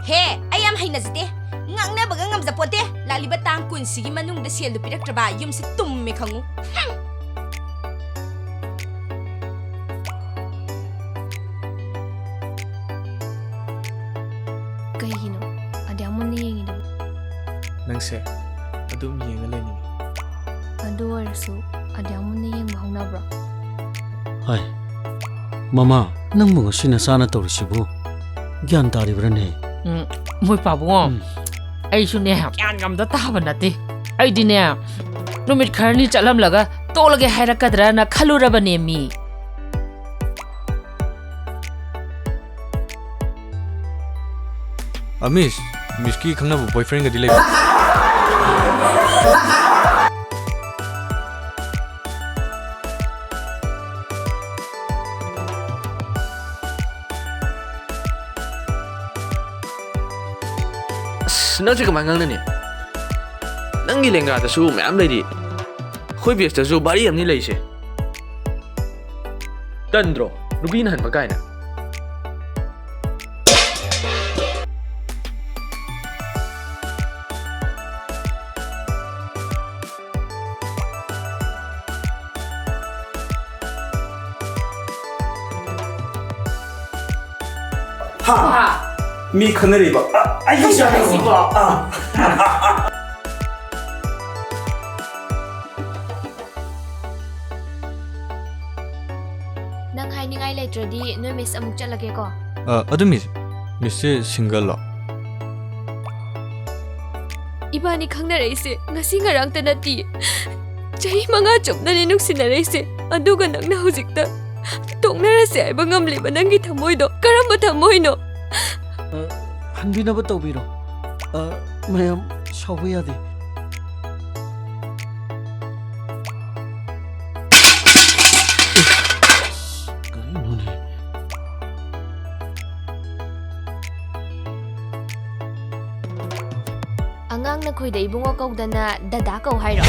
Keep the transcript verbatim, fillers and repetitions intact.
ꯍꯦ, ꯑꯩ ꯌꯥꯝ ꯍꯩꯅꯖꯗꯦ꯫ ꯉꯥꯡꯅꯕꯒ ꯉꯝꯖꯄꯣꯠꯇꯦ꯫ ꯂꯥꯛꯂꯤꯕ ꯇꯥꯡ ꯀꯨꯟꯁꯤꯒꯤ ꯃꯅꯨꯡꯗ ꯁꯦꯜꯗꯨ ꯄꯤꯔꯛꯇ꯭ꯔꯕ ꯌꯨꯝꯁꯤ ꯇꯨꯝꯃꯦ ꯈꯪꯉꯨ꯫ ꯍꯝ! ꯀꯩꯒꯤꯅꯣ ꯑꯗꯨꯌꯥꯝ ꯃꯨꯟꯅ ꯌꯦꯡꯉꯤꯗꯨꯕꯨ? ꯅꯪꯁꯦ ꯑꯗꯨꯝ ꯌꯦꯡꯉ ꯂꯩꯅꯤꯡꯉꯤ꯫ ꯑꯗꯨ ꯑꯣꯏꯔꯁꯨ ꯑꯗꯨꯌꯥꯝ ꯃꯨꯟꯅ ꯌꯦꯡꯕ ꯍꯧꯅꯕ꯭ꯔꯣ? ꯍꯥꯏ, ꯃꯃꯥ, ꯅꯪꯕꯨ ꯉꯁꯤ ꯅꯆꯥꯅ ꯇꯧꯔꯤꯁꯤꯕꯨ ꯒ꯭ꯌꯥꯟ ꯇꯥꯔꯤꯕ꯭ꯔꯥꯅꯦ? ꯎꯝ, ꯃꯣꯏ ꯄꯥꯕꯨꯡ, ꯎꯝ꯫ ꯑꯩꯁꯨꯅꯦ ꯒ꯭ꯌꯥꯟꯒ ꯑꯝꯇ ꯇꯥꯕ ꯅꯠꯇꯦ꯫ ꯑꯩꯗꯤꯅꯦ ꯅꯨꯃꯤꯠ ꯈꯔꯅꯤ ꯆꯠꯂꯝꯂꯒ ꯇꯣꯛꯂꯒꯦ ꯍꯥꯏꯔꯛꯀꯗ꯭ꯔꯅ ꯈꯜꯂꯨꯔꯕꯅꯦꯃꯤ꯫ ꯑ, ꯃꯤꯁ, ꯃꯤꯁꯀꯤ ꯈꯪꯅꯕ boyfriendꯒꯗꯤ ꯂꯩꯕ꯭ꯔꯣ? ꯑꯁ, ꯅꯪꯁꯦ ꯀꯃꯥꯏꯅ ꯉꯥꯡꯅꯅꯤ? ꯅꯪꯒꯤ ꯂꯦꯡꯒꯥꯗꯁꯨ ꯃꯌꯥꯝ ꯂꯩꯔꯤ꯫ ꯑꯩꯈꯣꯏ batchꯇꯁꯨ ꯚꯥꯔꯤ ꯑꯃꯅꯤ ꯂꯩꯁꯦ꯫ ꯇꯟꯗ꯭ꯔꯣ? ꯅꯨꯄꯤꯅ ꯍꯟꯕ ꯀꯥꯏꯅ꯫ ꯍꯥ? ꯃꯤ ꯈꯟꯅꯔꯤꯕ? ꯑ, ꯑꯩꯒꯤ ꯏꯆꯥꯅ ꯍꯥꯏꯁꯤꯕꯣ? ꯑ꯫ ꯅꯪ ꯍꯥꯏꯅꯤꯡꯉꯥꯏ ꯂꯩꯇ꯭ꯔꯗꯤ ꯅꯣꯏ ꯃꯤꯁ ꯑꯃꯨꯛ ꯆꯠꯂꯒꯦꯀꯣ꯫ ꯑ, ꯑꯗꯨ ꯃꯤꯁ, ꯃꯤꯁꯁꯦ ꯁꯤꯡꯒꯜꯂꯣ? ꯏꯕꯥꯅꯤ ꯈꯪꯅꯔꯛꯏꯁꯦ ꯉꯁꯤ ꯉꯔꯥꯡꯇ ꯅꯠꯇꯤꯌꯦ꯫ ꯆꯍꯤ ꯃꯉꯥ ꯆꯨꯞꯅꯅꯤ ꯅꯨꯡꯁꯤꯅꯔꯛꯏꯁꯦ, ꯑꯗꯨꯒ ꯅꯪꯅ ꯍꯧꯖꯤꯛꯇ ꯇꯣꯛꯅꯔꯁꯦ ꯍꯥꯏꯕ ꯉꯝꯂꯤꯕ ꯅꯪꯒꯤ ꯊꯃꯣꯏꯗꯣ ꯀꯔꯝꯕ ꯊꯃꯣꯏꯅꯣ? ꯑ, ꯍꯟꯕꯤꯅꯕ ꯇꯧꯕꯤꯔꯣ꯫ ꯑ, ꯃꯌꯥꯝ ꯁꯥꯎꯕ ꯌꯥꯗꯦ꯫ ꯀꯔꯤꯅꯣꯅꯦ? ꯑꯉꯥꯡ ꯅꯈꯣꯏꯗ ꯏꯕꯨꯡꯉꯣ ꯀꯧꯗꯅ ꯗꯗꯥ ꯀꯧ ꯍꯥꯏꯔꯣ?